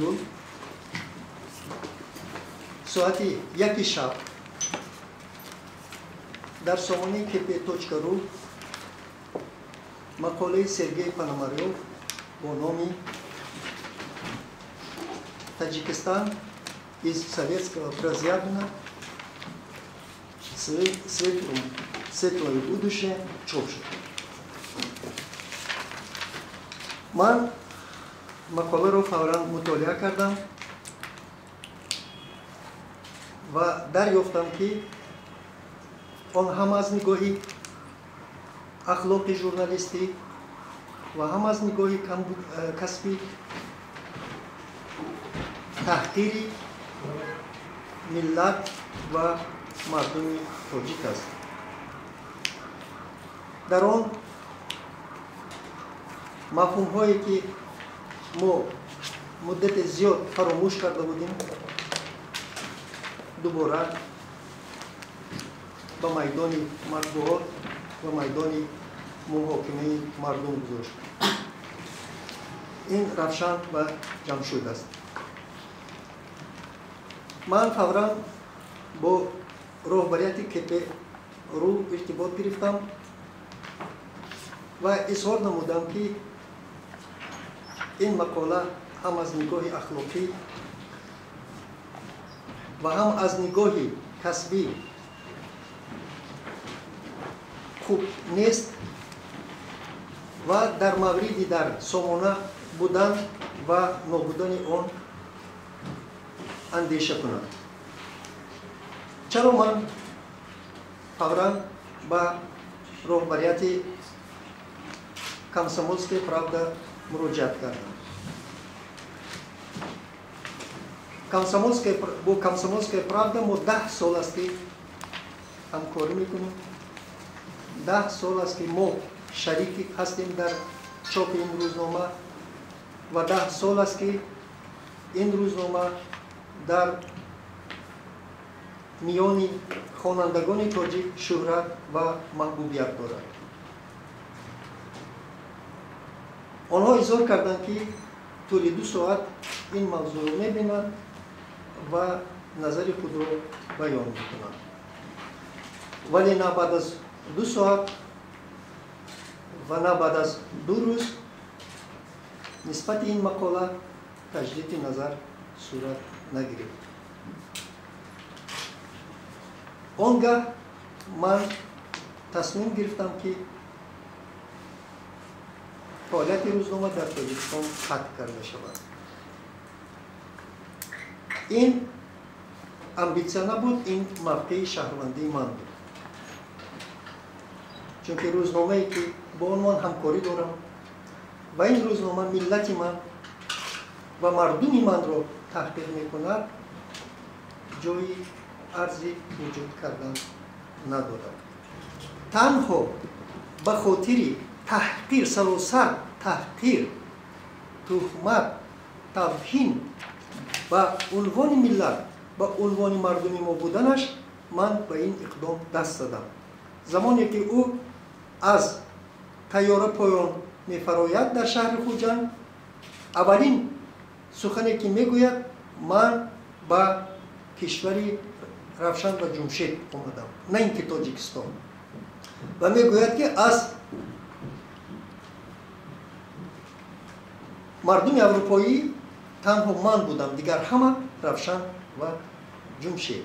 июл соати 1 шаб дар сомонаи kp.ru мақолаи Сергей Пономарёв бо номи «Таджикистан из советского Прозябина светлое будущее» чоп шуд. Ман мақоларо фавран мутолиа кардам ва дарёфтам, ки он ҳам аз нигоҳи ахлоқи журналистӣ ва ҳам аз нигоҳи касбӣ таҳқири миллат ва мардуми тоҷик аст. Дар он мафҳумҳое, ки мо муддати зиёд фаромӯш карда будем, дубора ба майдони матбуот ва майдони муҳокимаи мардум гузошт. Ин Равшан ва Ҷамшуд аст. Ман фавран бо роҳбарияти КП.ру иртибот гирифтам ва изҳор намудам, ки ин мақола ҳам аз нигоҳи ахлоқӣ ва ҳам аз нигоҳи касбӣ хуб нест ва дар мавриди дар сомона будан ва нобудани он андеша кунад. Чаро ман фавран ба роҳбарияти «Комсомольская правда» муроҷиат кардам? Бо «Комсомольская правда» мо 10 сол аст, ки ҳамкорӣ мекунем. 10 сол аст, ки мо шарики ҳастем дар чопи ин рӯзнома, ва 10 сол аст, ки ин рӯзнома дар миёни хонандагони тоҷик шӯҳрат ва маҳбубият дорад. Онҳо изҳор карданд, ки тӯли 2 соат ин мавзӯъро мебинанд ва назари худро баён мекунанд. Вале на баъд аз 2 соат ва на баъд аз 2 рӯз нисбати ин мақола таҷдиди назар сурат нагирифт. Он гаҳ ман тасмим гирифтам, ки фаъолияти рӯзнома дар Тоҷикистон қатъ карда шавад. Ин амбитсия набуд, ин мавқеи шаҳрвандии ман буд. Чунки рӯзномае, ки бо он ман ҳамкорӣ дорам ва ин рӯзнома миллати ман ва мардуми манро таҳқир мекунад, ҷои арзи вуҷуд кардан надорад. Танҳо ба хотири таҳқир, саросар таҳқир, туҳмат, тавҳин ба унвони миллат, ба унвони мардуми мо буданаш ман ба ин иқдом даст задам. Замоне ки ӯ аз тайёра поён мефарояд дар шаҳри Хуҷанд, аввалин сухане ки мегӯяд: «Ман ба кишвари Равшан ва Ҷумшед омадам, на ин ки Тоҷикистон». Ва мегӯяд, ки аз мардуми аврупоӣ танҳо ман будам, дигар ҳама Равшан ва Ҷумшед.